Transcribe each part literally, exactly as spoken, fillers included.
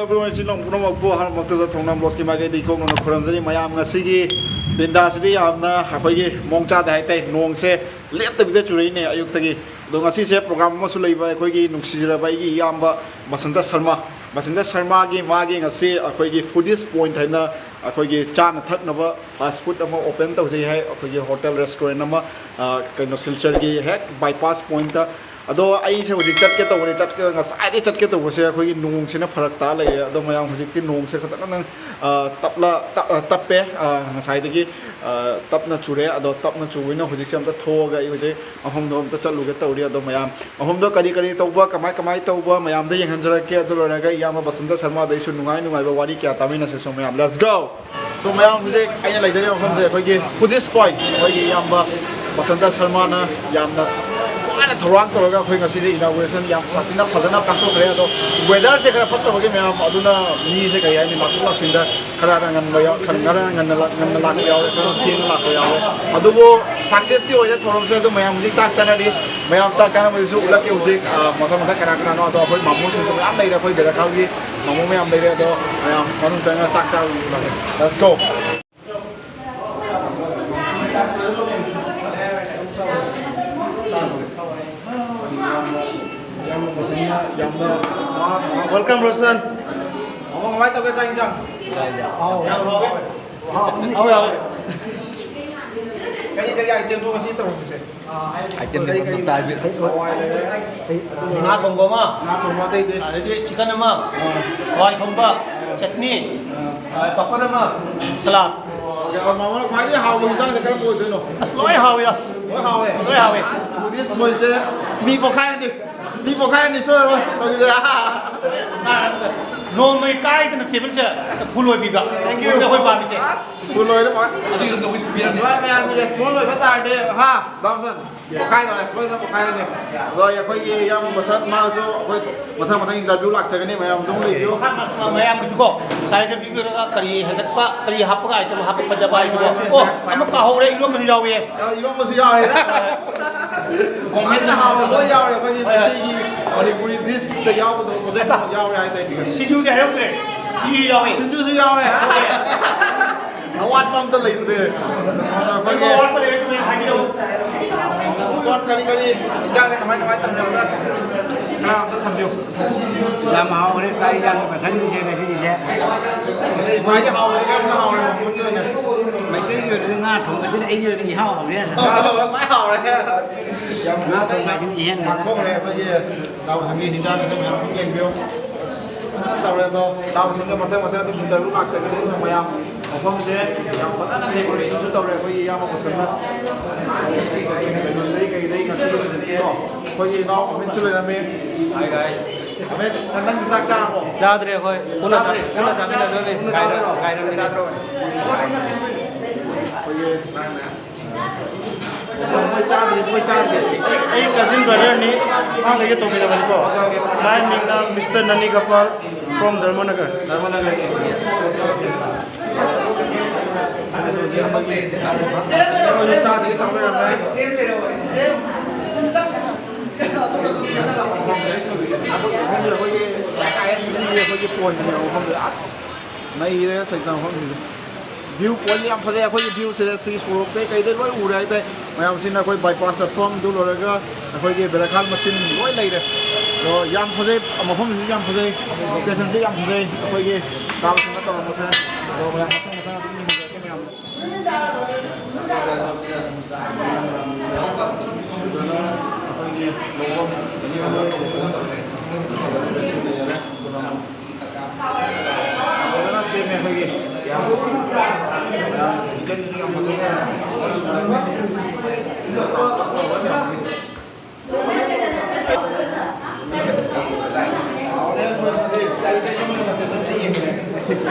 ꯏꯆꯤꯟ ꯏꯅꯥꯎ ꯄꯨꯝꯅꯃꯛꯄꯨ ꯑꯍꯥꯟꯕꯃꯛꯇꯗ ꯊꯧꯅꯥ ꯕ꯭ꯂꯣꯛꯁꯀꯤ ꯃꯥꯏꯀꯩꯗꯒꯤ ꯏꯀꯣꯛꯅꯅ ꯈꯨꯔꯨꯝꯖꯔꯤ꯫ ꯃꯌꯥꯝ ꯉꯁꯤꯒꯤ ꯗꯤꯟꯗꯥꯁꯤꯗꯤ ꯌꯥꯝꯅ ꯑꯩꯈꯣꯏꯒꯤ ꯃꯑꯣꯡ ꯆꯥꯗꯦ ꯍꯥꯏꯇꯥꯏ꯫ ꯅꯣꯡꯁꯦ ꯂꯦꯞꯇꯕꯤꯗ ꯆꯨꯔꯛꯏꯅꯦ ꯑꯌꯨꯛꯇꯒꯤ꯫ ꯑꯗꯣ ꯉꯁꯤꯁꯦ ꯄ꯭ꯔꯣꯒ꯭ꯔꯥꯝ ꯑꯃꯁꯨ ꯂꯩꯕ, ꯑꯩꯈꯣꯏꯒꯤ ꯅꯨꯡꯁꯤꯖꯔꯕ ꯑꯩꯒꯤ ꯏꯌꯥꯝꯕ ꯕꯁꯟꯇ ꯁꯔꯃ꯫ ꯕꯁꯟꯇ ꯁꯔꯃꯒꯤ ꯃꯥꯒꯤ ꯉꯁꯤ ꯑꯩꯈꯣꯏꯒꯤ ꯐꯨꯗꯤꯁ ꯄꯣꯏꯟꯠ ꯍꯥꯏꯅ ꯑꯩꯈꯣꯏꯒꯤ ꯆꯥꯅ ꯊꯛꯅꯕ ꯐꯥꯁ ꯐꯨꯗ ꯑꯃ ꯑꯣꯄꯟ ꯇꯧꯖꯩ ꯍꯥꯏ, ꯑꯩꯈꯣꯏꯒꯤ ꯍꯣꯇꯦꯜ ꯔꯦꯁꯇꯨꯔꯦꯟ ꯑꯃ, ꯑ, ꯀꯩꯅꯣ, ꯁꯤꯜꯆꯔꯒꯤ ꯍꯦꯛ ꯕꯥꯏꯄꯥꯁ ꯄꯣꯏꯟꯠꯇ꯫ ꯑꯗꯣ ꯑꯩꯁꯦ ꯍꯧꯖꯤꯛ ꯆꯠꯀꯦ ꯇꯧꯕꯅꯦ, ꯆꯠꯀꯦ, ꯉꯁꯥꯏꯗꯩ ꯆꯠꯀꯦ ꯇꯧꯕꯁꯦ ꯑꯩꯈꯣꯏꯒꯤ ꯅꯣꯡꯁꯤꯅ ꯐꯔꯛ ꯇꯥ ꯂꯩꯔꯦ꯫ ꯑꯗꯣ ꯃꯌꯥꯝ ꯍꯧꯖꯤꯛꯇꯤ ꯅꯣꯡꯁꯦ ꯈꯤꯇꯪ ꯈꯤꯇꯪ, ꯑ, ꯇꯞꯂ-, ꯇꯞ-, ꯑ, ꯇꯞꯄꯦ꯫ ꯑ, ꯉꯁꯥꯏꯗꯒꯤ, ꯑ, ꯇꯞꯅ ꯆꯨꯔꯦ꯫ ꯑꯗꯣ ꯇꯞꯅ ꯆꯨꯕꯅꯤꯅ ꯍꯧꯖꯤꯛꯁꯦ ꯑꯝꯇ ꯊꯣꯛꯑꯒ ꯑꯩ ꯍꯧꯖꯤꯛ ꯃꯐꯝꯗꯣ ꯑꯝꯇ ꯆꯠꯂꯨꯒꯦ ꯇꯧꯔꯤ꯫ ꯑꯗꯣ ꯃꯌꯥꯝ ꯃꯐꯝꯗꯣ ꯀꯔꯤ ꯀꯔꯤ ꯇꯧꯕ, ꯀꯃꯥꯏ ꯀꯃꯥꯏ ꯇꯧꯕ ꯃꯌꯥꯝꯗ ꯌꯦꯡꯍꯟꯖꯔꯛꯀꯦ꯫ ꯑꯗꯨ ꯂꯣꯏꯔꯒ ꯏꯌꯥꯝꯕ ꯕꯁꯟꯇ ꯁꯔꯃꯗꯩꯁꯨ ꯅꯨꯡꯉꯥꯏ ꯅꯨꯡꯉꯥꯏꯕ ꯋꯥꯔꯤ ꯀꯌꯥ ꯇꯥꯃꯤꯟꯅꯁꯦ꯫ So ꯃꯌꯥꯝ, let's go! So ꯃꯌꯥꯝ, ꯍꯧꯖꯤꯛ ꯑꯩꯅ ꯂꯩꯖꯔꯤꯕ ꯃꯐꯝꯁꯦ ꯑꯩꯈꯣꯏꯒꯤ ꯐꯨꯗꯤꯁ ꯄꯣꯏꯟꯠ, ꯑꯩꯈꯣꯏꯒꯤ ꯏꯌꯥꯝꯕ ꯕꯁꯟꯇ ꯁꯔꯃꯅ ꯌꯥꯝꯅ ꯋꯥꯅ ꯊꯧꯔꯥꯡ ꯇꯧꯔꯒ ꯑꯩꯈꯣꯏ ꯉꯁꯤꯁꯦ ꯏꯅꯥꯒꯨꯔꯦꯁꯟ ꯌꯥꯝ ꯁꯥꯊꯤꯅ ꯐꯖꯅ ꯄꯥꯡꯊꯣꯛꯈ꯭ꯔꯦ꯫ ꯑꯗꯣ ꯋꯦꯗꯔꯁꯦ ꯈꯔ ꯐꯠꯇꯕꯒꯤ ꯃꯌꯥꯝ, ꯑꯗꯨꯅ ꯃꯤꯁꯦ ꯀꯔꯤ ꯍꯥꯏꯅꯤ, ꯂꯥꯛꯊꯣꯛ ꯂꯥꯛꯁꯤꯟꯗ ꯈꯔ ꯉꯟꯕ ꯌꯥꯎ-, ꯈꯔ ꯉꯟꯅ ꯂꯥꯛ-, ꯉꯟꯅ ꯂꯥꯛꯄ ꯌꯥꯎꯔꯦ, ꯈꯔ ꯊꯦꯡꯅ ꯂꯥꯛꯄ ꯌꯥꯎꯔꯦ꯫ ꯑꯗꯨꯕꯨ ꯁꯛꯁꯦꯁꯇꯤ ꯑꯣꯏꯔꯦ ꯊꯧꯔꯝꯁꯦ꯫ ꯑꯗꯨ ꯃꯌꯥꯝ ꯍꯧꯖꯤꯛ ꯆꯥꯛ ꯆꯥꯅꯔꯤ꯫ ꯃꯌꯥꯝ ꯆꯥꯛ ꯆꯥꯅꯕꯗꯨꯁꯨ ꯎꯠꯂꯛꯀꯦ ꯍꯧꯖꯤꯛ, ꯑ, ꯃꯊꯪ ꯃꯊꯪ ꯀꯅꯥ ꯀꯅꯥꯅꯣ꯫ ꯑꯗꯣ ꯑꯩꯈꯣꯏ ꯃꯥꯃꯣꯁꯤꯡꯁꯨ ꯃꯌꯥꯝ ꯂꯩꯔꯦ, ꯑꯩꯈꯣꯏ ꯕꯦꯔꯥꯈꯥꯜꯒꯤ ꯃꯥꯃꯣ ꯃꯌꯥꯝ ꯂꯩꯔꯦ꯫ ꯑꯗꯣ ꯃꯌꯥꯝ ꯃꯅꯨꯡ ꯆꯪꯉꯒ ꯆꯥꯛ ꯆꯥꯕ ꯎꯠꯂꯛꯀꯦ꯫ Let's go! ꯌꯥꯝꯅ ꯐꯖꯅ, ꯌꯥꯝꯅ ꯋꯥꯅ ꯊꯧꯔꯥꯡ Welcome, ꯔꯣꯁꯟ꯫ ꯃꯥꯃꯣ, ꯀꯃꯥꯏꯅ ꯇꯧꯒꯦ ꯆꯥꯛ ꯏꯟꯖꯥꯡ? ꯌꯥꯝ ꯍꯥꯎꯋꯦ꯫ ꯍꯥꯎꯋꯦ, ꯍꯥꯎꯋꯦ꯫ ꯀꯔꯤ ꯀꯔꯤ ꯑꯥꯏꯇꯦꯝꯅꯣ ꯉꯁꯤ ꯇꯧꯔꯝꯃꯤꯁꯦ? ꯑꯥꯏꯇꯦꯝꯗꯤ ꯀꯔꯤ ꯀꯔꯤ? ꯐꯖꯅ ꯇꯥꯏ꯫ ꯍꯋꯥꯏ ꯂꯩꯔꯦ꯫ ꯉꯥ ꯊꯣꯡꯕ ꯑꯃ꯫ ꯉꯥ ꯊꯣꯡꯕ ꯑꯇꯩꯗꯤ? ꯑꯗꯩꯗꯤ ꯆꯤꯀꯟ ꯑꯃ꯫ ꯑꯥ꯫ ꯍꯋꯥꯏ ꯊꯣꯡꯕ꯫ ꯑꯥ꯫ ꯆꯠꯅꯤ꯫ ꯑꯥ꯫ ꯑꯥ, ꯄꯥꯄꯔ ꯑꯃ꯫ ꯁꯂꯥꯗ꯫ ꯑꯣꯀꯦ, ꯑ, ꯃꯥꯃꯣꯅ ꯈ꯭ꯋꯥꯏꯗꯒꯤ ꯍꯥꯎꯕ ꯏꯟꯖꯥꯡꯁꯦ ꯀꯔꯝꯕ ꯑꯣꯏꯗꯣꯏꯅꯣ? ꯑꯁ, ꯂꯣꯏ ꯍꯥꯎꯋꯤꯗ꯫ ꯂꯣꯏ ꯍꯥꯎꯋꯦ? ꯂꯣꯏ ꯍꯥꯎꯋꯦ꯫ ꯑꯁ, ꯐꯨꯗꯤꯁ ꯃꯣꯏꯁꯦ ꯃꯤ ꯄꯣꯈꯥꯏꯔꯅꯤ꯫ ꯃꯤ ꯄꯣꯈꯥꯏꯔꯅꯤ ꯁꯣꯏꯔꯣꯏ ꯇꯧꯔꯤꯁꯦ꯫ ꯅꯣꯡꯃꯒꯤ ꯀꯥꯏꯗꯅ ꯇꯦꯕꯜꯁꯦ ꯐꯨꯜ ꯑꯣꯏꯕꯤꯕ꯫ Thank you. ꯑꯩꯈꯣꯏ ꯄꯥꯝꯃꯤꯁꯦ꯫ ꯑꯁ, ꯐꯨꯜ ꯑꯣꯏꯔꯦ ꯃꯣꯏ꯫ ꯑꯗꯨꯁꯨ ꯇꯧꯕꯤꯁꯤ ꯄꯤꯔꯁꯤ꯫ ꯁꯨꯃꯥꯏꯅ ꯃꯌꯥꯝꯒꯤ ꯔꯦꯁꯄꯣꯟꯁ ꯑꯣꯏꯕ ꯇꯥꯔꯗꯤ, ꯍꯥ, ꯗꯥꯎꯟꯁꯟ? ꯄꯣꯈꯥꯏꯗꯧꯔꯦ, ꯁꯣꯏꯗꯅ ꯄꯣꯈꯥꯏꯔꯅꯤ꯫ ꯑꯗꯣ ꯑꯩꯈꯣꯏꯒꯤ ꯏꯌꯥꯝꯕ ꯃꯁꯛ ꯃꯥꯁꯨ ꯑꯩꯈꯣꯏ ꯃꯊꯪ ꯃꯊꯪ ꯏꯟꯇꯔꯚ꯭ꯌꯨ ꯂꯥꯛꯆꯒꯅꯤ, ꯃꯌꯥꯝ ꯑꯗꯨꯝ ꯂꯩꯕꯤꯌꯨ꯫ ꯃꯈꯥ ꯃ-, ꯃ-, ꯃꯌꯥꯝꯒꯤꯁꯨꯀꯣ, ꯁꯥꯏꯖ ꯄꯤꯕꯤꯔꯒ ꯀꯔꯤ ꯍꯦꯟꯒꯠꯄ, ꯀꯔꯤ ꯍꯥꯞꯄꯒ ꯑꯥꯏꯇꯦꯝ ꯍꯥꯞꯄ ꯐꯖꯕ ꯍꯥꯏꯁꯤꯀꯣ꯫ ꯑꯣ, ꯑꯃ ꯀꯥꯍꯧꯔꯦ, ꯏꯔꯣꯝꯕꯁꯨ ꯌꯥꯎꯏ꯫ ꯑ, ꯏꯔꯣꯝꯕꯁꯨ ꯌꯥꯎꯋꯦ꯫ ꯐꯖꯅ ꯍꯥꯎꯕ ꯂꯣꯏ ꯌꯥꯎꯔꯦ ꯑꯩꯈꯣꯏꯒꯤ ꯃꯩꯇꯩꯒꯤ꯫ ꯃꯅꯤꯄꯨꯔꯤ ꯗꯤꯁꯇ ꯌꯥꯎꯒꯗꯕ ꯄꯣꯠ ꯆꯩ ꯄꯨꯝꯅꯃꯛ ꯌꯥꯎꯔꯦ ꯍꯥꯏꯇꯥꯏ ꯁꯤꯒ꯫ ꯁꯤꯡꯖꯨꯗꯤ ꯍꯥꯏꯍꯧꯗ꯭ꯔꯦ꯫ ꯁꯤꯡꯖꯨ ꯌꯥꯎꯋꯦ꯫ ꯁꯤꯡꯖꯨꯁꯨ ꯌꯥꯎꯔꯦ꯫ ꯑꯋꯥꯠꯄ ꯑꯝꯇ ꯂꯩꯇ꯭ꯔꯦ꯫ ꯁꯣꯝꯗ ꯑꯩꯈꯣꯏꯒꯤ ꯑꯋꯥꯠꯄ ꯂꯩꯔꯁꯨ ꯃꯌꯥꯝ ꯍꯥꯏꯕꯤꯔꯛꯎ꯫ ꯃꯣꯟ ꯀꯔꯤ ꯀꯔꯤ ꯏꯟꯖꯥꯡꯁꯦ ꯀꯃꯥꯏ ꯀꯃꯥꯏ ꯇꯧꯔꯤ ꯑꯝꯇ ꯈꯔ ꯑꯝꯇ ꯊꯝꯕꯤꯌꯨ꯫ ꯌꯥꯝ ꯍꯥꯎꯈ꯭ꯔꯦ꯫ ꯀꯥꯏ ꯏꯟꯖꯥꯡ ꯃꯈꯜꯒꯤꯁꯦ ꯉꯁꯤꯒꯤꯁꯦ꯫ ꯑꯗꯩ ꯈ꯭ꯋꯥꯏꯗꯒꯤ ꯍꯥꯎꯕꯗꯤ ꯀꯔꯝꯕꯅ ꯍꯥꯎꯔꯦ ꯃꯣꯟꯒꯤ ꯑꯣꯏꯅ? ꯃꯩꯇꯩꯒꯤ ꯑꯣꯏꯅꯗꯤ ꯉꯥ ꯊꯣꯡꯕꯁꯤꯅ ꯑꯩꯒꯤ ꯑꯣꯏꯅꯗꯤ ꯏꯍꯥꯎ ꯍꯥꯎꯔꯦ꯫ ꯉꯥ ꯊꯣꯡꯕ ꯈ꯭ꯋꯥꯏ ꯍꯥꯎꯔꯦ꯫ ꯑꯁ, ꯌꯥꯝ ꯉꯥ ꯊꯣꯡꯕ ꯍꯥꯏꯁꯤꯅ ꯏꯍꯦꯟ ꯍꯦꯜꯂꯦ꯫ ꯉꯥꯊꯣꯛꯈ꯭ꯔꯦ ꯑꯩꯈꯣꯏꯒꯤ ꯗꯥ ꯕꯁꯟꯒꯤ ꯍꯤꯟꯖꯥꯡꯒꯤꯁꯨ ꯃꯌꯥꯝ ꯑꯗꯨꯝ ꯌꯦꯡꯕꯤꯌꯨ꯫ ꯑꯁ, ꯐꯖꯅ ꯇꯧꯔꯦ ꯑꯗꯣ꯫ ꯗꯥ ꯕꯁꯟꯒ ꯃꯊꯪ ꯃꯊꯪ ꯑꯗꯨꯝ interview ꯂꯥꯛꯆꯒꯅꯤ꯫ ꯁꯣꯝ ꯃꯌꯥꯝ ꯃꯐꯝꯁꯦ ꯌꯥꯝ ꯐꯖꯅ decorationꯁꯨ ꯇꯧꯔꯦ ꯑꯩꯈꯣꯏꯒꯤ ꯏꯌꯥꯝꯕ ꯕꯁꯟꯅ꯫ ꯀꯩꯅꯣꯗꯩ ꯀꯩꯗꯩ ꯉꯁꯤꯒꯤ ꯅꯨꯃꯤꯠꯀꯤꯀꯣ꯫ ꯑꯩꯈꯣꯏꯒꯤ ꯏꯅꯥꯎ ꯑꯃꯤꯠꯁꯨ ꯂꯩꯔꯝꯃꯤ꯫ ꯑꯃꯤꯠ, ꯅꯪꯗꯤ ꯆꯥꯛ ꯆꯥꯔꯕꯣ? ꯆꯥꯗ꯭ꯔꯦ ꯑꯩꯈꯣꯏ꯫ ꯄꯨꯟꯅ ꯆꯥ-, ꯆꯥꯗ꯭ꯔꯤ꯫ ꯄꯨꯟꯅ ꯆꯥꯃꯤꯟꯅꯗꯣꯏꯅꯤ꯫ ꯄꯨꯟꯅ ꯆꯥꯗꯣꯏꯔꯣ? ꯉꯥꯏꯔꯝꯃꯤꯅꯦ꯫ ꯑꯩꯈꯣꯏꯒꯤ ꯃꯣꯏ ꯆꯥꯗ꯭ꯔꯤ, ꯃꯣꯏ ꯆꯥꯗ꯭ꯔꯤ꯫ ꯑꯩ, ꯑꯩ cousin brotherꯅꯤ, ꯃꯥꯒ ꯑꯩꯒ ꯇꯧꯃꯤꯟꯅꯕꯅꯤꯀꯣ꯫ Okay, okay. ꯃꯥꯏ ꯃꯤꯡꯅ Mister ꯅꯅꯤ ꯒꯣꯄꯥꯜ from ꯙꯔꯃꯅꯒꯔ꯫ ꯙꯔꯃꯅꯒꯔꯒꯤ꯫ Okay, okay. ꯃꯣꯏꯁꯨ ꯍꯧꯖꯤꯛ ꯑꯩꯈꯣꯏꯒꯤ, ꯃꯣꯏꯁꯨ ꯆꯥꯗ꯭ꯔꯤ ꯇꯧ ꯂꯩꯔꯝꯃꯦ꯫ ꯃꯐꯝꯁꯦ, ꯃꯐꯝꯁꯦ ꯑꯩꯈꯣꯏꯒꯤ ꯑꯥꯏ ꯑꯦꯁ ꯕꯤ ꯇꯤꯒꯤ ꯑꯩꯈꯣꯏꯒꯤ ꯄꯣꯟꯗꯅꯦꯕ ꯃꯐꯝꯁꯦ꯫ ꯑꯁ! ꯅꯩꯔꯦ ꯁꯩꯇꯥ ꯃꯐꯝꯁꯤꯗꯤ꯫ View point ꯌꯥꯝ ꯐꯖꯩ꯫ ꯑꯩꯈꯣꯏꯒꯤ viewꯁꯦ ꯁꯤ ꯁꯣꯔꯣꯛꯇꯩ ꯀꯩꯗꯩ ꯂꯣꯏ ꯎꯔꯦ ꯍꯥꯏꯇꯥꯔꯦ꯫ ꯃꯌꯥꯝꯁꯤꯅ ꯑꯩꯈꯣꯏ bypass ꯆꯠꯐꯝ, ꯑꯗꯨ ꯂꯣꯏꯔꯒ ꯑꯩꯈꯣꯏꯒꯤ ꯕꯦꯔꯥꯈꯥꯜ ꯃꯆꯤꯟ ꯂꯣꯏ ꯂꯩꯔꯦ꯫ ꯑꯗꯣ ꯌꯥꯝ ꯐꯖꯩ, ꯃꯐꯝꯁꯤꯁꯨ ꯌꯥꯝ ꯐꯖꯩ, locationꯁꯨ ꯌꯥꯝ ꯐꯖꯩ꯫ ꯑꯩꯈꯣꯏꯒꯤ ꯀꯥꯕꯁꯤꯡꯅ ꯇꯧꯔꯝꯕꯁꯦ꯫ ꯑꯗꯣ ꯃꯌꯥꯝ ꯃꯊꯪ ꯃꯊꯪ ꯑꯗꯨꯝ ꯌꯦꯡꯍꯟꯖꯔꯛꯀꯦ ꯃꯌꯥꯝꯗ꯫ ꯑꯩꯈꯣꯏꯒꯤ ꯂꯧꯐꯝ, ꯂꯩꯔꯦ꯫ ꯐꯖꯅ ꯁꯦꯝꯃꯦ ꯑꯩꯈꯣꯏꯒꯤ꯫ ꯌꯥꯝ ꯐꯖꯅ꯫ ꯌꯥꯝ kitchenꯁꯤꯁꯨ ꯌꯥꯝ ꯐꯖꯩ꯫ ꯂꯣꯏ ꯁꯨꯔꯦ꯫ ꯍꯥꯎꯔꯦ, ꯑꯩꯈꯣꯏ ꯁꯤꯗꯤ ꯀꯔꯤ ꯀꯔꯤ ꯃꯣꯏ ꯃꯊꯦꯜ ꯑꯝꯇ ꯌꯦꯡꯒꯦ꯫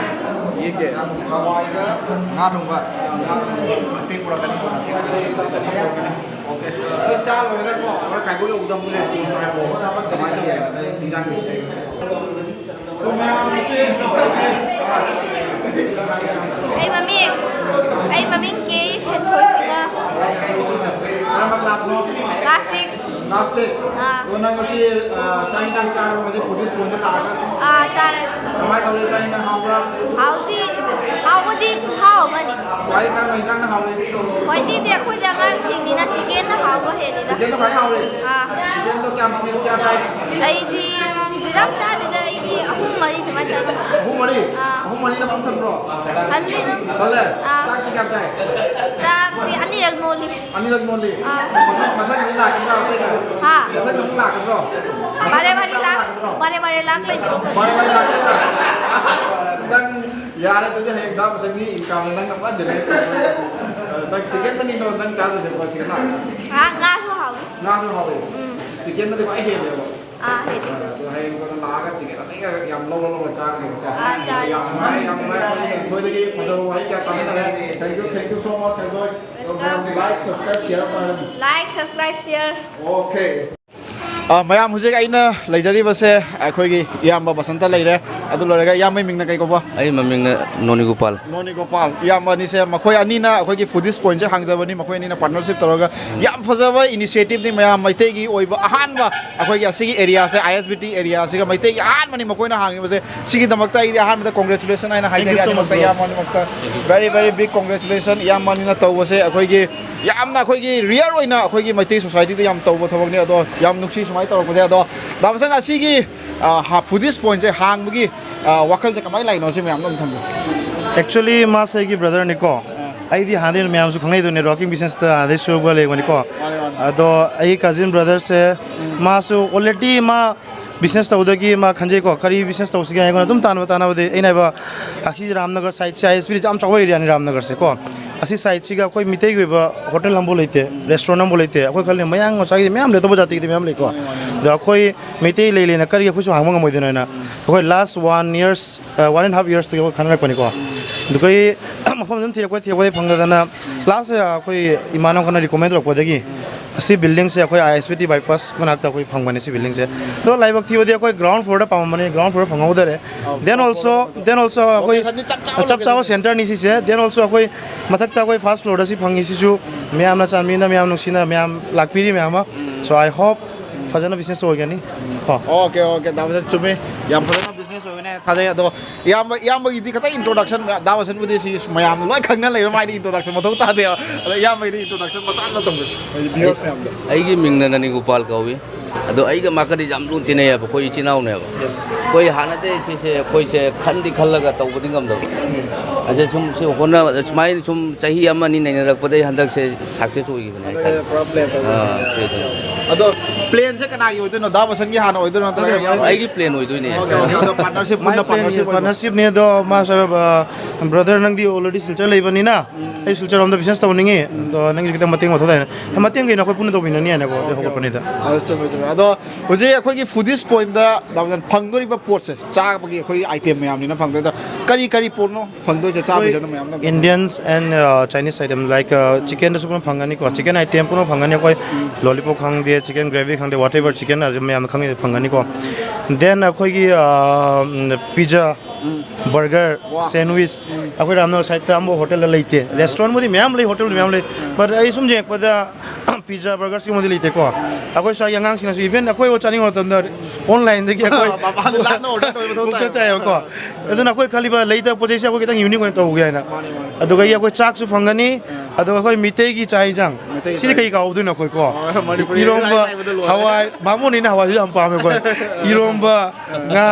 ꯌꯦꯡꯒꯦ꯫ ꯍꯋꯥꯏꯒ ꯉꯥ ꯊꯣꯡꯕ꯫ ꯉꯥ ꯊꯣꯡꯕ꯫ ꯑꯇꯩ ꯄꯨꯔꯛꯀꯅꯤ꯫ ꯑꯇꯩ ꯇꯞ ꯇꯞꯅ ꯄꯨꯔꯛꯀꯅꯤ꯫ Okay꯫ ꯅꯣꯏ ꯆꯥ ꯂꯣꯏꯔꯒꯀꯣ, ꯍꯣꯔꯦꯟ ꯀꯥꯏꯕꯣꯛ ꯌꯧꯕꯗ ꯑꯃꯨꯛ response ꯍꯥꯏꯔꯛꯑꯣ꯫ ꯀꯃꯥꯏꯅ ꯇꯧꯒꯦ? ꯏꯟꯖꯥꯡꯁꯦ꯫ So, ꯃꯌꯥꯝ ꯑꯁꯤ ꯑꯩꯈꯣꯏꯒꯤ, ꯑꯥ, ꯑꯩ ꯃꯃꯤꯡ, ꯑꯩ ꯃꯃꯤꯡ ꯀꯦ ꯁꯦꯟꯊꯣꯏꯁꯤꯡꯅ꯫ ꯀꯔꯝꯕ classꯅꯣ? Class six꯫ Class six? ꯑꯥ꯫ ꯑꯗꯣ ꯅꯪ ꯉꯁꯤ, ꯑ, ꯆꯥꯛ ꯏꯟꯖꯥꯡ ꯆꯥꯔꯕ ꯉꯁꯤ Foodies Point ꯇ ꯂꯥꯛꯑꯒ? ꯑꯥ, ꯆꯥꯔꯦ꯫ ꯀꯃꯥꯏ ꯇꯧꯔꯦ, ꯆꯥꯛ ꯏꯟꯖꯥꯡ ꯍꯥꯎꯕ꯭ꯔꯥ? ꯍꯥꯎꯗꯤ, ꯍꯥꯎꯕꯗꯤ ꯈꯨꯍꯥꯎ ꯑꯃꯅꯤ꯫ ꯈ꯭ꯋꯥꯏꯗꯩ ꯀꯔꯝꯕ ꯏꯟꯖꯥꯡꯅ ꯍꯥꯎꯔꯤ? ꯈ꯭ꯋꯥꯏꯗꯩꯗꯤ ꯑꯩꯈꯣꯏꯗꯤ ꯑꯉꯥꯡꯁꯤꯡꯅꯤꯅ chickenꯅ ꯍꯥꯎꯕ ꯍꯦꯜꯂꯤꯗ꯫ Chickenꯗꯣ ꯈ꯭ꯋꯥꯏ ꯍꯥꯎꯔꯤ? ꯑꯥ꯫ Chickenꯗꯣ ꯀꯌꯥꯝ, piece ꯀꯌꯥ ꯆꯥꯏ? ꯑꯩꯗꯤ ꯌꯥꯝ ꯆꯥꯗꯦꯗ, ꯑꯩꯗꯤ ꯑꯍꯨꯝ ꯃꯔꯤ ꯁꯨꯃꯥꯏꯅ ꯆꯥꯏ꯫ ꯑꯍꯨꯝ ꯃꯔꯤ? ꯑꯥ꯫ ꯑꯍꯨꯝ ꯃꯔꯤꯅ ꯄꯨꯛ ꯊꯟꯕ꯭ꯔꯣ? ꯊꯜꯂꯤꯗ꯫ ꯊꯜꯂꯦ? ꯑꯥ꯫ ꯆꯥꯛꯇꯤ ꯀꯌꯥꯝ ꯆꯥꯏ? ꯆꯥꯛꯇꯤ ꯑꯅꯤꯔꯛ ꯅꯣꯜꯂꯤ꯫ ꯑꯅꯤꯔꯛ ꯅꯣꯜꯂꯤ? ꯑꯥ꯫ ꯃꯊꯪ, ꯃꯊꯪꯗꯤ ꯂꯥꯛꯀꯗ꯭ꯔꯥ ꯑꯇꯩꯒ? ꯍꯥ? ꯃꯊꯪꯗ ꯑꯃꯨꯛ ꯂꯥꯛꯀꯗ꯭ꯔꯣ? ꯃꯊꯪꯗ ꯕꯥꯔꯦ ꯑꯃꯨꯛ ꯕꯥꯔꯦ ꯆꯥꯕ ꯂꯥꯛ-, ꯂꯥꯛꯀꯗ꯭ꯔꯣ? ꯕꯥꯔꯦ ꯕꯥꯔꯦ ꯂꯥꯛꯂꯣꯏꯗ꯭ꯔꯣ? ꯕꯥꯔꯦ ꯕꯥꯔꯦ ꯂꯥꯛꯇꯣꯏꯕ? ꯑꯁ, ꯅꯪ ꯌꯥꯔꯦ, ꯑꯗꯨꯗꯤ ꯍꯌꯦꯡ ꯗꯥ ꯃꯁꯛ ꯃꯤ income ꯅꯪꯅ ꯄꯨꯔꯥ generate ꯇꯧꯔꯦ꯫ ꯅꯪ chickenꯗꯅꯤꯅꯣ ꯅꯪ ꯆꯥꯗꯣꯏꯁꯦ, ꯀꯣ, chickenꯂꯣ? ꯉꯥ, ꯉꯥꯁꯨ ꯍꯥꯎꯏ꯫ ꯉꯥꯁꯨ ꯍꯥꯎꯏ? ꯎꯝ꯫ Chickenꯅꯗꯤ ꯈ꯭ꯋꯥꯏ ꯍꯦꯜꯂꯦꯕ꯫ ꯑꯥ, ꯍꯦꯜꯂꯦ꯫ ꯑꯥ, ꯑꯗꯣ ꯍꯌꯦꯡ ꯀꯣꯟꯅ ꯂꯥꯛꯑꯒ chicken ꯑꯇꯩꯒ ꯌꯥꯝ ꯂꯧꯔ ꯂꯧꯔ ꯆꯥꯒꯗꯕꯀꯣ꯫ ꯑꯥ, ꯆꯥꯒꯦ꯫ ꯌꯥꯝ ꯅꯨꯡꯉꯥꯏ, ꯌꯥꯝ ꯅꯨꯡꯉꯥꯏ꯫ ꯑꯩꯈꯣꯏ ꯍꯦꯟꯊꯣꯏꯗꯒꯤ ꯐꯖꯕ ꯋꯥꯍꯩ ꯀꯌꯥ ꯇꯝꯃꯤꯟꯅꯔꯦ꯫ Thank you, thank you so much, ꯍꯦꯟꯊꯣꯏ꯫ ꯑꯗꯣ ꯃꯌꯥꯝ like, subscribe, share ꯑꯝꯇ ꯍꯥꯏꯔꯝꯃꯨ꯫ Like, subscribe, share꯫ Okay꯫ ꯑ, ꯃꯌꯥꯝ, ꯍꯧꯖꯤꯛ ꯑꯩꯅ ꯂꯩꯖꯔꯤꯕꯁꯦ ꯑꯩꯈꯣꯏꯒꯤ ꯏꯌꯥꯝꯕ ꯕꯁꯟꯇ ꯂꯩꯔꯦ꯫ ꯑꯗꯨ ꯂꯣꯏꯔꯒ ꯏꯌꯥꯝꯕꯒꯤ ꯃꯤꯡꯅ ꯀꯩ ꯀꯧꯕ? ꯑꯩ ꯃꯃꯤꯡꯅ ꯅꯣꯅꯤ ꯒꯣꯄꯥꯜ꯫ ꯅꯣꯅꯤ ꯒꯣꯄꯥꯜ꯫ ꯏꯌꯥꯝꯕ ꯑꯅꯤꯁꯦ, ꯃꯈꯣꯏ ꯑꯅꯤꯅ ꯑꯩꯈꯣꯏꯒꯤ Foodies Pointꯁꯦ ꯍꯥꯡꯖꯕꯅꯤ꯫ ꯃꯈꯣꯏ ꯑꯅꯤꯅ partnership ꯇꯧꯔꯒ ꯌꯥꯝ ꯐꯖꯕ initiativeꯅꯤ, ꯃꯌꯥꯝ꯫ ꯃꯩꯇꯩꯒꯤ ꯑꯣꯏꯕ ꯑꯍꯥꯟꯕ ꯑꯩꯈꯣꯏꯒꯤ ꯑꯁꯤꯒꯤ areaꯁꯦ, ISBT areaꯁꯤꯒ ꯃꯩꯇꯩꯒꯤ ꯑꯍꯥꯟꯕꯅꯤ ꯃꯈꯣꯏꯅ ꯍꯥꯡꯉꯤꯕꯁꯦ꯫ ꯁꯤꯒꯤꯗꯃꯛꯇ ꯑꯩꯗꯤ ꯑꯍꯥꯟꯕꯗ congratulation ꯍꯥꯏꯅ Thank you ꯍꯥꯏꯖꯒꯦ so much, ꯑꯅꯤꯃꯛꯇ, bro꯫ ꯏꯌꯥꯝꯕ ꯑꯅꯤꯃꯛꯇ꯫ Very, very big congratulation, ꯏꯌꯥꯝꯕ ꯑꯅꯤꯅ ꯇꯧꯕꯁꯦ ꯑꯩꯈꯣꯏꯒꯤ ꯌꯥꯝꯅ ꯑꯩꯈꯣꯏꯒꯤ rare ꯑꯣꯏꯅ ꯑꯩꯈꯣꯏꯒꯤ ꯃꯩꯇꯩ societyꯗ ꯌꯥꯝ ꯇꯧꯕ ꯊꯕꯛꯅꯤ꯫ ꯑꯗꯣ ꯌꯥꯝ ꯅꯨꯡꯁꯤ ꯁꯨꯃꯥꯏꯅ ꯇꯧꯔꯛꯄꯁꯦ꯫ ꯑꯗꯣ ꯗꯥ ꯕꯁꯟ, ꯑꯁꯤꯒꯤ, ꯑ, ꯍꯥ-, Foodies Pointꯁꯦ ꯍꯥꯡꯕꯒꯤ, ꯑ, ꯋꯥꯈꯜꯁꯦ ꯀꯃꯥꯏꯅ ꯂꯥꯛꯏꯅꯣ, ꯁꯤ ꯃꯌꯥꯝꯗꯣ ꯑꯝꯇ ꯊꯝꯕꯤꯌꯨ꯫ Actually, ꯃꯥꯁꯦ ꯑꯩꯒꯤ brotherꯅꯤꯀꯣ꯫ ꯑꯩꯗꯤ ꯍꯥꯟꯅꯗꯩ ꯃꯌꯥꯝꯁꯨ ꯈꯪꯅꯩꯗꯣ, networking businessꯇ ꯍꯥꯟꯅꯗꯩ ꯁꯨꯔꯛꯄ ꯂꯩꯕꯅꯤꯀꯣ꯫ ꯃꯥꯅꯦ, ꯃꯥꯅꯦ꯫ ꯑꯗꯣ ꯑꯩꯒꯤ cousin brotherꯁꯦ, ꯎꯝ꯫ ꯃꯥꯁꯨ already ꯃꯥ business ꯇꯧꯕꯗꯒꯤ ꯃꯥ ꯈꯟꯖꯩꯀꯣ, ꯀꯔꯤ business ꯇꯧꯁꯤꯒꯦ ꯍꯥꯏꯅ ꯑꯗꯨꯝ ꯇꯥꯟꯅꯕ ꯇꯥꯟꯅꯕꯗꯤ ꯑꯩꯅ ꯍꯥꯏꯕ, ꯑꯁꯤ ꯔꯥꯝꯅꯒꯔ sideꯁꯦ, ISBT ꯌꯥꯝ ꯆꯥꯎꯕ areaꯅꯤ ꯔꯥꯝꯅꯒꯔꯁꯦ ꯀꯣ꯫ ꯑꯁꯤ sideꯁꯤꯒ ꯑꯩꯈꯣꯏ ꯃꯤꯇꯩꯒꯤ ꯑꯣꯏꯕ hotel ꯑꯃꯐꯥꯎ ꯂꯩꯇꯦ, restaurant ꯑꯃꯐꯥꯎ ꯂꯩꯇꯦ꯫ ꯑꯩꯈꯣꯏ ꯈꯜꯂꯤ ꯃꯌꯥꯡ ꯃꯆꯥꯒꯤꯗꯤ ꯃꯌꯥꯝ ꯂꯩ, ꯑꯇꯣꯞꯄ ꯖꯥꯇꯤꯒꯤꯗꯤ ꯃꯌꯥꯝ ꯂꯩꯀꯣ꯫ ꯑꯗꯣ ꯑꯩꯈꯣꯏ ꯃꯤꯇꯩ ꯂꯩ ꯂꯩꯅ ꯀꯔꯤꯒꯤ ꯑꯩꯈꯣꯏꯁꯨ ꯍꯥꯡꯕ ꯉꯝꯃꯣꯏꯗꯣꯏꯅꯣ ꯍꯥꯏꯅ ꯑꯩꯈꯣꯏ last one years, ꯑ, one and half yearsꯇꯒꯤ ꯑꯩꯈꯣꯏ ꯈꯟꯅꯔꯛꯄꯅꯤꯀꯣ꯫ ꯑꯗꯨꯒ ꯑꯩ ꯃꯐꯝ ꯑꯗꯨꯝ ꯊꯤꯔꯛꯄ, ꯊꯤꯔꯛꯄꯗꯒꯤ ꯐꯪꯗꯗꯅ lastꯇ ꯑꯩꯈꯣꯏ ꯏꯃꯥꯟꯅꯕ ꯈꯔꯅ recommend ꯇꯧꯔꯛꯄꯗꯒꯤ ꯁꯤ ꯕꯤꯜꯗꯤꯡꯁꯦ ꯑꯩꯈꯣꯏ ꯑꯥꯏ ꯑꯦꯁ ꯕꯤ ꯇꯤ ꯕꯥꯏꯄꯥꯁ ꯃꯅꯥꯛꯇ ꯑꯩꯈꯣꯏ ꯐꯪꯕꯅꯦ ꯁꯤ ꯕꯤꯜꯗꯤꯡꯁꯦ꯫ ꯑꯗꯣ ꯂꯥꯏꯕꯛ ꯊꯤꯕꯗꯤ ꯑꯩꯈꯣꯏ ꯒ꯭ꯔꯥꯎꯟ ꯐ꯭ꯂꯣꯔꯗ ꯄꯥꯝꯃꯝꯕꯅꯤ, ꯒ꯭ꯔꯥꯎꯟ ꯐ꯭ꯂꯣꯔ ꯐꯪꯍꯧꯗꯔꯦ꯫ ꯗꯦꯟ ꯑꯣꯜꯁꯣ ꯗꯦꯟ ꯑꯣꯜꯁꯣ ꯑꯩꯈꯣꯏ ꯂꯣꯀꯦꯁꯟꯗꯤ ꯆꯞ ꯆꯥꯕ ꯆꯞ ꯆꯥꯕ ꯂꯣꯀꯦꯁꯟ꯫ ꯁꯦꯟꯇꯔꯅꯤ ꯁꯤꯁꯦ꯫ ꯗꯦꯟ ꯑꯣꯜꯁꯣ ꯑꯩꯈꯣꯏ ꯃꯊꯛꯇ ꯑꯩꯈꯣꯏ ꯐꯥꯔꯁ ꯐ꯭ꯂꯣꯔꯗ ꯁꯤ ꯐꯪꯉꯤꯁꯤꯁꯨ ꯃꯌꯥꯝꯅ ꯆꯥꯟꯕꯤꯅ, ꯃꯌꯥꯝ ꯅꯨꯡꯁꯤꯅ, ꯃꯌꯥꯝ ꯂꯥꯛꯄꯤꯔꯤ ꯃꯌꯥꯝ ꯑꯃ꯫ ꯁꯣ ꯑꯥꯏ ꯍꯣꯞ ꯐꯖꯅ ꯕꯤꯖꯤꯅꯦꯁ ꯑꯣꯏꯒꯅꯤ ꯀꯣ꯫ ꯑꯣꯀꯦ, ꯑꯣꯀꯦ, ꯗꯥ ꯕꯁꯟ, ꯆꯨꯝꯃꯤ꯫ ꯌꯥꯝ ꯐꯖꯅ ꯕꯤꯖꯤꯅꯦꯁ ꯑꯣꯏꯒꯅꯤ ꯍꯥꯏꯅ ꯊꯥꯖꯩ꯫ ꯑꯗꯣ ꯏꯌꯥꯝꯕ, ꯏꯌꯥꯝꯕꯒꯤꯗꯤ ꯈꯤꯇꯪ ꯏꯟꯇ꯭ꯔꯣꯗꯛꯁꯟ, ꯗꯥ ꯕꯁꯟꯕꯨꯗꯤ ꯁꯤ ꯃꯌꯥꯝꯅ ꯂꯣꯏ ꯈꯪꯅ ꯂꯩꯔ, ꯃꯥꯏꯗꯤ ꯏꯟꯇ꯭ꯔꯣꯗꯛꯁꯟ ꯃꯊꯧ ꯇꯥꯗꯦꯕ꯫ ꯑꯗꯣ ꯏꯌꯥꯝꯕꯒꯤꯗꯤ ꯏꯟꯇ꯭ꯔꯣꯗꯛꯁꯟ ꯃꯆꯥ ꯑꯃ ꯇꯧꯕꯤꯌꯨ, ꯑꯩ ꯚꯤꯌꯨꯋꯔꯁ ꯃꯌꯥꯝꯗ꯫ ꯑꯩꯒꯤ ꯃꯤꯡꯅ ꯅꯅꯤꯒꯣꯄꯥꯜ ꯀꯧꯏ꯫ ꯑꯗꯣ ꯑꯩꯒ ꯃꯥꯒꯗꯤ ꯌꯥꯝ ꯂꯨꯅ ꯇꯤꯟꯅꯩꯌꯦꯕ, ꯑꯩꯈꯣꯏ ꯏꯆꯤꯟ ꯏꯅꯥꯎꯅꯦꯕ꯫ ꯑꯩꯈꯣꯏ ꯍꯥꯟꯅꯗꯩ ꯁꯤꯁꯦ ꯑꯩꯈꯣꯏꯁꯦ ꯈꯟꯗꯤ ꯈꯜꯂꯒ ꯇꯧꯕꯗꯤ ꯉꯝꯗꯕ꯫ ꯑꯁꯦ ꯁꯨꯝ ꯁꯤ ꯍꯣꯠꯅꯕꯗ ꯁꯨꯃꯥꯏꯅ ꯁꯨꯝ ꯆꯍꯤ ꯑꯃ ꯑꯅꯤ ꯅꯩꯅꯔꯛꯄꯗꯩ ꯍꯟꯗꯛꯁꯦ ꯁꯛꯁꯦꯁ ꯑꯣꯏꯈꯤꯕꯅꯦ ꯍꯥꯏꯇꯥꯔꯦ꯫ ꯄꯨꯔꯥ ꯄ꯭ꯂꯦꯟ ꯇꯧꯕ꯫ ꯑꯥ, ꯄ꯭ꯂꯦꯟ ꯇꯧꯕ꯫ ꯑꯗꯣ ꯄ꯭ꯂꯦꯟꯁꯦ ꯀꯅꯥꯒꯤ ꯑꯣꯏꯗꯣꯏꯅꯣ? ꯗꯥ ꯕꯁꯟꯒꯤ ꯍꯥꯟꯅ ꯑꯣꯏꯗꯣꯏꯔꯣ, ꯅꯠꯇ꯭ꯔꯒ ꯏꯌꯥꯝꯕ? ꯑꯩꯒꯤ ꯄ꯭ꯂꯦꯟ ꯑꯣꯏꯗꯣꯏꯅꯦ꯫ Okay, okay. ꯑꯗꯣ ꯄꯥꯔꯠꯅꯔꯁꯤꯞ, ꯄꯨꯟꯅ ꯄꯥꯔꯠꯅꯔꯁꯤꯞ ꯑꯣꯏꯕ꯫ ꯄꯥꯔꯠꯅꯔꯁꯤꯞꯅꯤ꯫ ꯑꯗꯣ ꯃꯥꯁꯨ, ꯑ, ꯕ꯭ꯔꯗꯔ, ꯅꯪꯗꯤ ꯑꯣꯜꯔꯦꯗꯤ ꯁꯤꯜꯆꯔ ꯂꯩꯕꯅꯤꯅ ꯑꯩ ꯁꯤꯜꯆꯔ ꯂꯣꯝꯗ ꯕꯤꯖꯤꯅꯦꯁ ꯇꯧꯅꯤꯡꯉꯤ, ꯑꯗꯣ ꯅꯪꯒꯤꯁꯨ ꯈꯤꯇꯪ ꯃꯇꯦꯡ ꯄꯥꯡꯊꯣꯛ ꯇꯥꯏꯅ꯫ ꯃꯇꯦꯡꯒꯤꯅ ꯑꯩꯈꯣꯏ ꯄꯨꯟꯅ ꯇꯧꯃꯤꯟꯅꯅꯤ ꯍꯥꯏꯅꯀꯣ, ꯑꯗꯨ ꯍꯧꯒꯠꯄꯅꯤꯗ꯫ ꯑꯗꯣ ꯆꯨꯝꯃꯦ, ꯆꯨꯝꯃꯦ꯫ ꯑꯗꯣ ꯍꯧꯖꯤꯛ ꯑꯩꯈꯣꯏꯒꯤ ꯐꯨꯗꯤꯁ ꯄꯣꯏꯟꯠꯇ ꯗꯥ ꯕꯁꯟ ꯐꯪꯗꯣꯔꯤꯕ ꯄꯣꯠꯁꯦ, ꯆꯥꯕꯒꯤ ꯑꯩꯈꯣꯏꯒꯤ ꯑꯥꯏꯇꯦꯝ ꯃꯌꯥꯝꯅꯤꯅ ꯐꯪꯗꯣꯏꯗꯣ, ꯀꯔꯤ ꯀꯔꯤ ꯄꯣꯠꯅꯣ ꯐꯪꯗꯣꯏꯁꯦ? ꯆꯥꯕꯩꯁꯦ ꯑꯗꯨꯝ ꯃꯌꯥꯝꯅ ꯐꯪꯒꯅꯤ꯫ Indians and, uh, Chinese item, like, uh, chickenꯗꯁꯨ ꯄꯨꯟꯅ ꯐꯪꯒꯅꯤꯀꯣ, chicken item ꯄꯨꯟꯅ ꯐꯪꯒꯅꯤ꯫ ꯑꯩꯈꯣꯏ lollipop ꯈꯪꯗꯦ, chicken gravy ꯈꯪꯗꯦ, whatever chicken item ꯃꯌꯥꯝꯅ ꯈꯪꯉꯤ ꯐꯪꯒꯅꯤꯀꯣ꯫ Then ꯑꯩꯈꯣꯏꯒꯤ, uh, pizza, burger, sandwich, ꯑꯩꯈꯣꯏ ꯔꯥꯝꯅꯒꯔ ꯁꯥꯏꯠꯇ ꯑꯃ ꯍꯣꯇꯦꯜꯗ ꯂꯩꯇꯦ꯫ ꯔꯦꯁꯇꯨꯔꯦꯟꯕꯨꯗꯤ ꯃꯌꯥꯝ ꯂꯩ, ꯍꯣꯇꯦꯜꯕꯨꯗꯤ ꯃꯌꯥꯝ ꯂꯩ, but ꯑꯩ ꯁꯨꯝ ꯌꯦꯡꯉꯛꯄꯗ pizza, burger ꯁꯤꯒꯨꯝꯕꯗꯤ ꯂꯩꯇꯦꯀꯣ꯫ ꯑꯩꯈꯣꯏ ꯁ꯭ꯋꯥꯏꯒꯤ ꯑꯉꯥꯡꯁꯤꯡꯅꯁꯨ, even ꯑꯩꯈꯣꯏ ꯆꯥꯅꯤꯡꯕ ꯃꯇꯝꯗ online ꯗꯒꯤ ꯑꯩꯈꯣꯏ ꯃꯄꯥꯟꯗ ꯂꯥꯞꯅ order ꯇꯧꯕ ꯃꯊꯧ ꯕꯨꯛꯇ ꯇꯥꯏꯌꯦꯕ꯫ ꯆꯥꯏꯌꯦꯕꯀꯣ꯫ ꯑꯗꯨꯅ ꯑꯩꯈꯣꯏ ꯈꯜꯂꯤꯕ ꯂꯩꯇꯕ ꯄꯣꯠ ꯆꯩꯁꯦ ꯑꯩꯈꯣꯏ ꯈꯤꯇꯪ unique ꯑꯣꯏꯅ ꯇꯧꯒꯦ ꯍꯥꯏꯅ꯫ ꯃꯥꯅꯤ, ꯃꯥꯅꯤ꯫ ꯑꯗꯨꯒ ꯑꯩꯈꯣꯏ ꯆꯥꯛꯁꯨ ꯐꯪꯒꯅꯤ꯫ ꯑꯗꯨꯒ ꯑꯩꯈꯣꯏ ꯃꯩꯇꯩꯒꯤ ꯆꯥꯛ ꯏꯟꯖꯥꯡ꯫ ꯃꯩꯇꯩꯒꯤ ꯁꯤꯗꯤ ꯆꯥꯛ ꯀꯩ ꯏꯟꯖꯥꯡ꯫ ꯀꯥꯎꯗꯣꯏꯅꯣ ꯑꯩꯈꯣꯏ ꯀꯣ? ꯍꯣꯏ, ꯃꯅꯤꯄꯨꯔꯤ ꯏꯔꯣꯝꯕ, ꯍꯥꯏ ꯍꯥꯏꯕꯗ ꯂꯣꯏꯔꯦ꯫ ꯍꯋꯥꯏ, ꯕꯥꯃꯣꯟꯅꯤꯅ ꯍꯋꯥꯏꯁꯨ ꯌꯥꯝ ꯄꯥꯝꯃꯦ ꯑꯩꯈꯣꯏ꯫ ꯏꯔꯣꯝꯕ, ꯉꯥ,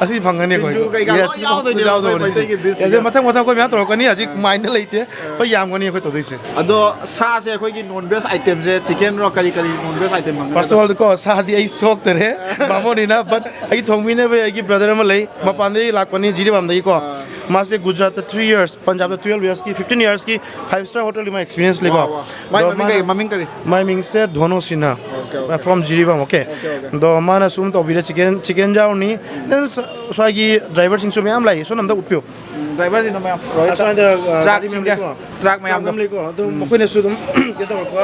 ꯑꯁꯤ ꯐꯪꯒꯅꯤ ꯑꯩꯈꯣꯏ꯫ ꯁꯤꯡꯖꯨ ꯀꯩꯀꯥ ꯂꯣꯏ ꯌꯥꯎꯗꯣꯏꯅꯦꯕ ꯌꯥꯎꯗꯣꯏꯅꯦ꯫ ꯑꯩꯈꯣꯏ ꯃꯩꯇꯩꯒꯤ dish ꯑꯗꯩ ꯁꯤꯗ꯫ ꯃꯊꯪ ꯃꯊꯪ ꯑꯩꯈꯣꯏ ꯃꯌꯥꯝ ꯇꯧꯔꯛꯀꯅꯤ꯫ ꯍꯧꯖꯤꯛ ꯑꯥ꯫ Mind ꯗ ꯂꯩꯇꯦ꯫ ꯑꯩꯈꯣꯏ ꯌꯥꯝꯒꯅꯤ ꯑꯩꯈꯣꯏ ꯇꯧꯗꯣꯏꯁꯦ꯫ ꯑꯗꯣ ꯁꯥꯁꯦ ꯑꯩꯈꯣꯏꯒꯤ non veg item ꯁꯦ chicken ꯔꯣ, ꯀꯔꯤ ꯀꯔꯤ non veg item ꯐꯪꯒꯅꯤ? First of all ꯀꯣ, ꯁꯥꯗꯤ ꯑꯩ ꯁꯣꯛꯇꯔꯦ, ꯕꯥꯃꯣꯟꯅꯤꯅ, but ꯑꯩꯒꯤ ꯊꯣꯡꯕꯤꯅꯕ ꯑꯩꯒꯤ brother ꯑꯃ ꯂꯩ, ꯃꯄꯥꯟꯗꯒꯤ ꯂꯥꯛꯄꯅꯤ, ꯖꯤꯔꯤꯕꯥꯝꯗꯒꯤꯀꯣ꯫ ꯑꯥ꯫ ꯃꯥꯁꯦ ꯒꯨꯖꯔꯥꯠꯇ three years, ꯄꯟꯖꯥꯕꯇ twelve years ꯀꯤ, fifteen years ꯀꯤ five star hotel ꯒꯤ ꯃꯥ experience ꯂꯩꯀꯣ꯫ ꯋꯥ, ꯋꯥ꯫ ꯃꯥꯏ ꯑꯗꯣ ꯃꯃꯤꯡ ꯀꯔꯤ? ꯃꯥꯅ ꯃꯃꯤꯡ ꯀꯔꯤ? My ꯃꯤꯡꯁꯦ ꯙꯣꯅꯣ Sinha. Okay, okay꯫ From Jiribam, okay? Okay, okay꯫ ꯑꯗꯣ ꯃꯥꯅ ꯁꯨꯝ ꯇꯧꯕꯤꯔꯦ, chicken, chicken ꯌꯥꯎꯔꯅꯤ꯫ Then ꯁ꯭ꯋꯥꯏꯒꯤ driver ꯁꯤꯡꯁꯨ ꯃꯌꯥꯝ ꯂꯥꯛꯏ, ꯁꯣꯝ ꯑꯝꯇ ꯎꯠꯄꯤꯌꯨ꯫ ꯎꯝ, driver ꯁꯤꯡꯗꯣ ꯃꯌꯥꯝ, ꯔꯣꯍꯤꯠ, ꯑꯁ꯭ꯋꯥꯏꯗ, ꯑ, truck ꯒꯥꯔꯤ ꯃꯌꯥꯝ ꯁꯤꯡꯒ꯫ ꯂꯩꯀꯣ꯫ ꯇ꯭ꯔꯥꯛ ꯃꯌꯥꯝꯗꯣ꯫ ꯂꯩꯀꯣ, ꯑꯗꯨꯝ ꯃꯈꯣꯏꯅꯁꯨ ꯑꯗꯨꯝ ꯀꯩꯅꯣ ꯇꯧꯔꯛꯄ,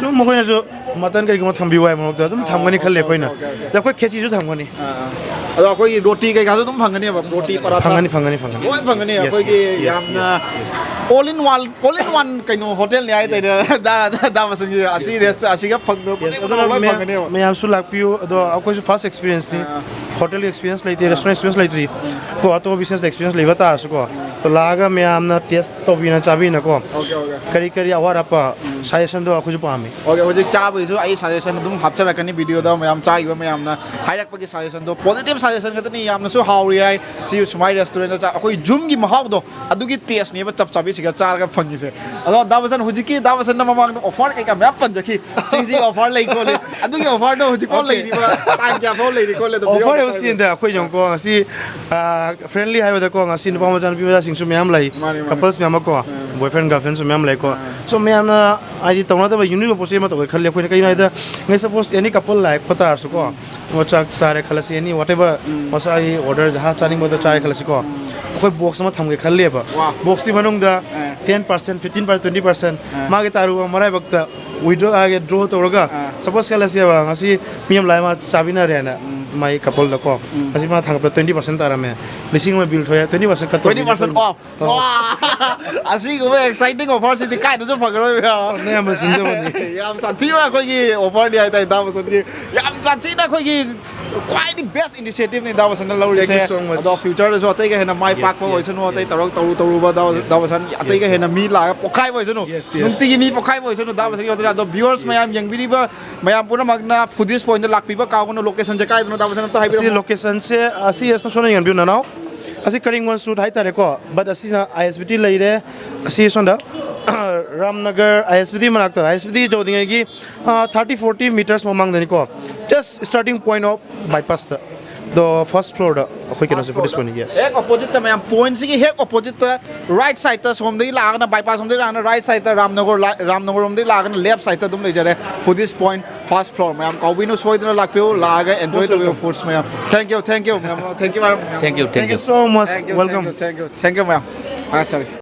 ꯁꯨꯝ ꯃꯈꯣꯏꯅꯁꯨ ꯃꯇꯟ ꯀꯩꯒꯨꯝꯕ ꯊꯝꯕꯤꯌꯨ ꯍꯥꯏ ꯃꯔꯛꯇ ꯑꯗꯨꯝ ꯊꯝꯒꯅꯤ ꯈꯜꯂꯦ ꯑꯩꯈꯣꯏꯅ꯫ Okay, okay, okay. ꯑꯗ ꯑꯩꯈꯣꯏ ꯈꯦꯆꯤꯁꯨ ꯊꯝꯒꯅꯤ꯫ ꯑꯥ, ꯑꯥ꯫ ꯑꯗꯣ ꯑꯩꯈꯣꯏꯒꯤ ꯔꯣꯇꯤ ꯀꯩꯀꯥꯁꯨ ꯑꯗꯨꯝ ꯐꯪꯒꯅꯦꯕ, ꯔꯣꯇꯤ, ꯄꯔꯥꯊꯥ꯫ ꯐꯪꯒꯅꯤ, ꯐꯪꯒꯅꯤ, ꯐꯪꯒꯅꯤ꯫ ꯂꯣꯏ ꯐꯪꯒꯅꯤ꯫ Yes, ꯑꯩꯈꯣꯏꯒꯤ yes, yes, ꯌꯥꯝꯅ yes, yes꯫ All in one, all in one ꯀꯩꯅꯣ ꯍꯣꯇꯦꯜꯅꯤ ꯍꯥꯏꯇꯥꯔꯦ꯫ ꯗꯥ, ꯗꯥ, ꯗꯥ ꯕꯁꯟꯒꯤ ꯑꯁꯤ ꯔꯦꯁ-, ꯑꯁꯤꯒ ꯐꯪꯗꯕ Yes, ꯄꯨꯝꯅꯃꯛ ꯑꯗꯨꯅ ꯂꯣꯏ ꯃꯌꯥꯝ, ꯐꯪꯒꯅꯦꯕ꯫ ꯃꯌꯥꯝꯁꯨ ꯂꯥꯛꯄꯤꯌꯨ꯫ ꯑꯗꯣ ꯑꯩꯈꯣꯏꯁꯨ first experienceꯅꯤ꯫ ꯑꯥ꯫ Hotel experience ꯂꯩꯇꯦ, restaurant experience ꯂꯩꯇ꯭ꯔꯤ꯫ ꯀꯣ, ꯑꯇꯣꯞꯄ business experience ꯂꯩꯕ ꯇꯥꯔꯁꯨꯀꯣ, ꯇꯣ ꯂꯥꯛꯑꯒ ꯃꯌꯥꯝꯅ taste ꯇꯧꯕꯤꯅ ꯆꯥꯕꯤꯅꯀꯣ꯫ Okay, okay. ꯀꯔꯤ ꯀꯔꯤ ꯑꯋꯥꯠ ꯑꯄꯥ suggestionꯗꯣ ꯑꯩꯈꯣꯏꯁꯨ ꯄꯥꯝꯃꯤ꯫ ꯑꯣꯀꯦ, ꯍꯧꯖꯤꯛ ꯆꯥꯕꯒꯤꯁꯨ ꯑꯩ suggestion ꯑꯗꯨꯝ ꯍꯥꯞꯆꯔꯛꯀꯅꯤ videoꯗ, ꯃꯌꯥꯝ ꯆꯥꯈꯤꯕ ꯃꯌꯥꯝꯅ ꯍꯥꯏꯔꯛꯄꯒꯤ suggestionꯗꯣ, positive suggestion ꯈꯛꯇꯅꯤ, ꯌꯥꯝꯅꯁꯨ ꯍꯥꯎꯔꯤ ꯍꯥꯏ꯫ ꯁꯤ ꯁꯨꯃꯥꯏ restaurantꯗ ꯆꯥ-, ꯑꯩꯈꯣꯏ ꯌꯨꯝꯒꯤ ꯃꯍꯥꯎꯗꯣ ꯑꯗꯨꯒꯤ tasteꯅꯦꯕ ꯆꯞ ꯆꯥꯕꯤ ꯁꯤꯒ ꯆꯥꯔꯒ ꯐꯪꯉꯤꯁꯦ꯫ ꯑꯗꯣ ꯗꯥ ꯕꯁꯟ, ꯍꯧꯖꯤꯛꯀꯤ ꯗꯥ ꯕꯁꯟꯅ ꯃꯃꯥꯡꯗ offer ꯀꯩꯀꯥ ꯃꯌꯥꯝ ꯄꯟꯖꯈꯤ꯫ ꯁꯤꯁꯤ offer ꯂꯩ ꯈꯣꯠꯂꯤ꯫ ꯑꯗꯨꯒꯤ offerꯗꯣ ꯍꯧꯖꯤꯛꯐꯥꯎ Okay꯫ ꯂꯩꯔꯤꯕ, ꯇꯥꯡ ꯀꯌꯥꯐꯥꯎ ꯂꯩꯔꯤ ꯈꯣꯠꯂꯤ ꯑꯗꯣ offer viewers ꯍꯥꯏꯕꯁꯤ ꯍꯥꯏꯕꯤꯌꯨ꯫ ꯑꯩꯈꯣꯏ ꯌꯦꯡꯉꯨꯀꯣ, ꯉꯁꯤ, ꯑ, friendly ꯍꯥꯏꯕꯗꯀꯣ, ꯉꯁꯤ ꯅꯨꯄꯥ ꯃꯆꯥ ꯅꯨꯄꯤ ꯃꯆꯥꯁꯤꯡꯁꯨ ꯃꯌꯥꯝ ꯂꯩ, ꯃꯥꯅꯤ, ꯃꯥꯅꯤ꯫ Couples ꯃꯌꯥꯝ ꯑꯃꯀꯣ, boyfriend girlfriendꯁꯨ ꯃꯌꯥꯝ ꯂꯩꯀꯣ꯫ So ꯃꯌꯥꯝꯅ ꯍꯥꯏꯗꯤ ꯇꯧꯅꯗꯕ unique ꯑꯣꯏꯕ ꯄꯣꯠ ꯆꯩ ꯑꯃ ꯇꯧꯒꯦ ꯈꯜꯂꯤ ꯑꯩꯈꯣꯏꯅ꯫ ꯀꯩꯒꯤꯅꯣ ꯍꯥꯏꯗ, ꯉꯁꯤ suppose any couple ꯂꯥꯛꯄ ꯇꯥꯔꯁꯨꯀꯣ, ꯑꯣ, ꯆꯥꯛ ꯆꯥꯔꯦ ꯈꯜꯂꯁꯤ, any whatever ꯃꯁꯥꯒꯤ order ꯖꯍꯥ ꯆꯥꯅꯤꯡꯕꯗꯣ ꯆꯥꯔꯦ ꯈꯜꯂꯁꯤꯀꯣ, ꯑꯩꯈꯣꯏ box ꯑꯃ ꯊꯝꯒꯦ ꯈꯜꯂꯦꯕ꯫ ꯋꯥ꯫ Boxꯁꯤ ꯃꯅꯨꯡꯗ ten percent, fifteen percent, twenty percent ꯑꯥ꯫ ꯃꯥꯒꯤ ꯇꯥꯔꯨꯕ ꯃꯔꯥꯏꯕꯛꯇ withdraw, ꯍꯥꯏꯒꯦ, draw ꯇꯧꯔꯒ ꯑꯥ꯫ Suppose ꯈꯜꯂꯁꯦꯕ, ꯉꯁꯤ ꯃꯤ ꯑꯃ ꯂꯥꯛꯑꯦ, ꯃꯥ ꯆꯥꯕꯤꯅꯔꯦꯅ, ꯃꯥꯏ coupleꯗꯀꯣ, ꯉꯁꯤ ꯃꯥ ꯊꯥꯡꯒꯠꯄ twenty percent ꯇꯥꯔꯝꯃꯦ, ꯂꯤꯁꯤꯡ ꯑꯃ bill ꯊꯣꯛꯑꯦ, twenty percent cut ꯇꯧꯕꯤ꯫ Twenty percent off꯫ ꯋꯥ! ꯑꯁꯤꯒꯨꯝꯕ exciting offerꯁꯤꯗꯤ ꯀꯥꯏꯗꯁꯨ ꯐꯪꯉꯔꯣꯏꯕ꯫ ꯑꯌꯥꯝꯕ ꯁꯤꯟꯖꯕꯅꯤ꯫ ꯌꯥꯝ ꯁꯥꯊꯤꯕ ꯑꯩꯈꯣꯏꯒꯤ offerꯅꯤ ꯍꯥꯏꯇꯥꯔꯦ, ꯏꯇꯥꯎ ꯃꯁꯛꯀꯤ꯫ ꯌꯥꯝ ꯁꯥꯊꯤꯅ ꯑꯩꯈꯣꯏꯒꯤ ꯈ꯭ꯋꯥꯏꯗꯒꯤ best initiativeꯅꯤ ꯏꯇꯥꯎ ꯃꯁꯛꯅ ꯂꯧꯔꯤꯁꯦ꯫ Thank you so much꯫ ꯑꯗꯣ futureꯗꯁꯨ ꯑꯇꯩꯒ ꯍꯦꯟꯅ ꯃꯥꯏ Yes, ꯄꯥꯛꯄ yes, ꯑꯣꯏꯁꯅꯨ, ꯑꯇꯩ yes꯫ ꯇꯧꯔꯛ-, ꯇꯧꯔꯨ ꯇꯧꯔꯨꯕ ꯏꯇꯥꯎ, Yes, ꯏꯇꯥꯎ yes꯫ ꯃꯁꯛ ꯑꯇꯩꯒ Yes, ꯍꯦꯟꯅ yes꯫ ꯃꯤ ꯂꯥꯛꯑꯒ ꯄꯣꯛꯈꯥꯏꯕ ꯑꯣꯏꯁꯅꯨ꯫ Yes, yes꯫ ꯅꯨꯡꯇꯤꯒꯤ ꯃꯤ ꯄꯣꯛꯈꯥꯏꯕ ꯑꯣꯏꯁꯅꯨ ꯏꯇꯥꯎ ꯃꯁꯛꯀꯤ ꯍꯣꯇꯦꯜ꯫ ꯑꯗꯣ viewers ꯃꯌꯥꯝ ꯌꯦꯡꯕꯤꯔꯤꯕ ꯃꯌꯥꯝ ꯄꯨꯝꯅꯃꯛꯅ Foodies Pointꯇ ꯂꯥꯛꯄꯤꯕ ꯀꯥꯎꯒꯅꯨ꯫ Locationꯁꯦ ꯀꯥꯏꯗꯅꯣ ꯏꯇꯥꯎ ꯃꯁꯛ ꯑꯝꯇ ꯑꯁꯤ ꯍꯥꯏꯕꯤꯔꯝꯃꯣ꯫ Locationꯁꯦ ꯑꯁꯤ ꯌꯦꯡꯕꯤꯌꯨ ꯅꯅꯥꯎ꯫ ꯑꯁꯤ ꯀꯔꯤꯡꯒꯣꯟ ꯁꯨꯠ ꯍꯥꯏꯇꯥꯔꯦꯀꯣ, but ꯑꯁꯤꯅ ISBT ꯂꯩꯔꯦ꯫ ꯑꯁꯤ ꯁꯣꯝꯗ ꯔꯥꯝꯅꯒꯔ ISBT ꯃꯅꯥꯛꯇ, ISBT ꯌꯧꯗ꯭ꯔꯤꯉꯩꯒꯤ, ꯑ, thirty forty meters ꯃꯃꯥꯡꯗꯅꯤꯀꯣ, just starting point of bypassꯇ, the first floorꯗ ꯑꯩꯈꯣꯏ ꯀꯩꯅꯣꯁꯦ, Foodies Point꯫ Yes꯫ ꯍꯦꯛ oppositeꯇ ꯃꯌꯥꯝ, pointꯁꯤꯒꯤ ꯍꯦꯛ oppositeꯇ, right sideꯇ, ꯁꯣꯝꯗꯒꯤ ꯂꯥꯛꯑꯒꯅ bypass ꯁꯣꯝꯗꯒꯤ ꯂꯥꯛꯑꯒꯅ right sideꯇ, ꯔꯥꯝꯅꯒꯔ ꯂꯥ-, ꯔꯥꯝꯅꯒꯔ ꯔꯣꯝꯗꯒꯤ ꯂꯥꯛꯑꯒꯅ left sideꯇ ꯑꯗꯨꯝ ꯂꯩꯖꯔꯦ Foodies Point first floor꯫ ꯃꯌꯥꯝ ꯀꯥꯎꯕꯤꯅꯨ, ꯁꯣꯏꯗꯅ ꯂꯥꯛꯄꯤꯌꯨ, ꯂꯥꯛꯑꯒ enjoy Most ꯇꯧꯕꯤꯌꯨ welcome꯫ Foods ꯃꯌꯥꯝ꯫ Thank you, thank you ꯃꯌꯥꯝ, thank you very much ꯃꯌꯥꯝ꯫ Thank you, thank Thank you you꯫ So much꯫ Thank you, Welcome꯫ Thank you, thank you ꯃꯌꯥꯝ꯫ ꯊꯥꯒꯠꯆꯔꯤ꯫